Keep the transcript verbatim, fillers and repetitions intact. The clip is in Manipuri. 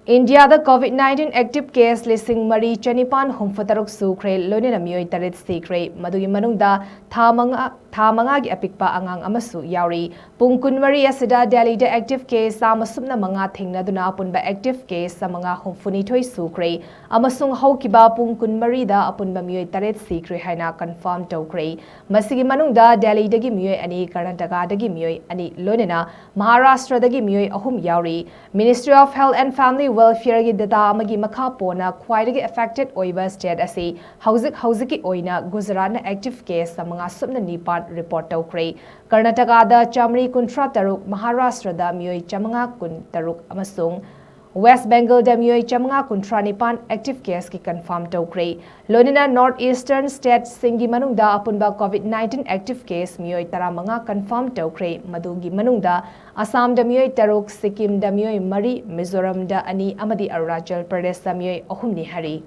ꯏꯟꯗꯤꯌꯥꯗ COVID nineteen active case ꯂꯤꯁꯤꯡ ꯃꯔꯤ ꯆꯅꯤꯄꯥꯟ ꯍꯨꯝꯐꯨ ꯇꯔꯨꯛ ꯁꯨꯈ꯭ꯔꯦ, ꯂꯣꯏꯅꯅ ꯃꯤꯑꯣꯏ ꯇꯔꯦꯠ ꯁꯤꯈ꯭ꯔꯦ꯫ ꯃꯗꯨꯒꯤ ꯃꯅꯨꯡꯗ ꯊꯥ ꯃꯉꯥ, ꯊꯥ ꯃꯉꯥꯒꯤ ꯑꯄꯤꯛꯄ ꯑꯉꯥꯡ ꯑꯃꯁꯨ ꯌꯥꯎꯔꯤ꯫ ꯄꯨꯡ ꯀꯨꯟꯃꯔꯤ ꯑꯁꯤꯗ ꯗꯦꯜꯂꯤꯗ active case ꯆꯥꯝꯃ ꯁꯨꯞꯅ ꯃꯉꯥ ꯊꯦꯡꯅꯗꯨꯅ ꯑꯄꯨꯟꯕ active case ꯆꯥꯃꯉꯥ ꯍꯨꯝꯐꯨꯅꯤꯊꯣꯏ ꯁꯨꯈ꯭ꯔꯦ, ꯑꯃꯁꯨꯡ ꯍꯧꯈꯤꯕ ꯄꯨꯡ ꯀꯨꯟꯃꯔꯤꯗ ꯑꯄꯨꯟꯕ ꯃꯤꯑꯣꯏ ꯇꯔꯦꯠ ꯁꯤꯈ꯭ꯔꯦ ꯍꯥꯏꯅ confirm ꯇꯧꯈ꯭ꯔꯦ꯫ ꯃꯁꯤꯒꯤ ꯃꯅꯨꯡꯗ ꯗꯦꯜꯂꯤꯗꯒꯤ ꯃꯤꯑꯣꯏ ꯑꯅꯤ, ꯀꯔꯅꯥꯇꯀꯥꯗꯒꯤ ꯃꯤꯑꯣꯏ ꯑꯅꯤ, ꯂꯣꯏꯅꯅ ꯃꯍꯥꯔꯥꯁꯇ꯭ꯔꯗꯒꯤ ꯃꯤꯑꯣꯏ ꯑꯍꯨꯝ ꯌꯥꯎꯔꯤ꯫ Ministry of Health and Family Welfareꯒꯤ data ꯑꯃꯒꯤ ꯃꯈꯥ ꯄꯣꯟꯅ ꯈ꯭ꯋꯥꯏꯗꯒꯤ affected ꯑꯣꯏꯕ state ꯑꯁꯤ ꯍꯧꯖꯤꯛ ꯍꯧꯖꯤꯛꯀꯤ ꯑꯣꯏꯅ ꯒꯨꯖꯔꯥꯠꯅ active case ꯆꯥꯃꯉꯥ ꯁꯨꯞꯅ ꯅꯤꯄꯥꯟ report ꯇꯧꯈ꯭ꯔꯦ꯫ ꯀꯔꯅꯥꯇꯀꯥꯗ ꯆꯥꯃꯔꯤ ꯀꯨꯟꯊ꯭ꯔꯥ ꯇꯔꯨꯛ, ꯃꯍꯥꯔꯥꯁꯇ꯭ꯔꯗ ꯃꯤꯑꯣꯏ ꯆꯥꯃꯉꯥ ꯀꯨꯟ ꯇꯔꯨꯛ ꯑꯃꯁꯨꯡ West Bengalꯗ ꯃꯤꯑꯣꯏ ꯆꯥꯃꯉꯥ ꯀꯨꯟꯊ꯭ꯔꯥ ꯅꯤꯄꯥꯟ active caseꯀꯤ confirm ꯇꯧꯈ꯭ꯔꯦ꯫ ꯂꯣꯏꯅꯅ North Eastern statesꯁꯤꯡꯒꯤ ꯃꯅꯨꯡꯗ ꯑꯄꯨꯟꯕ COVID nineteen active case ꯃꯤꯑꯣꯏ ꯇꯔꯥꯃꯉꯥ confirm ꯇꯧꯈ꯭ꯔꯦ꯫ ꯃꯗꯨꯒꯤ ꯃꯅꯨꯡꯗ ꯑꯁꯥꯝꯗ ꯃꯤꯑꯣꯏ ꯇꯔꯨꯛ, ꯁꯤꯛꯀꯤꯝꯗ ꯃꯤꯑꯣꯏ ꯃꯔꯤ, ꯃꯤꯖꯣꯔꯥꯝꯗ ꯑꯅꯤ ꯑꯃꯗꯤ ꯑꯔꯨꯅꯥꯆꯜ ꯄ꯭ꯔꯗꯦꯁꯇ ꯃꯤꯑꯣꯏ ꯑꯍꯨꯝꯅꯤ ꯍꯥꯏꯔꯤ꯫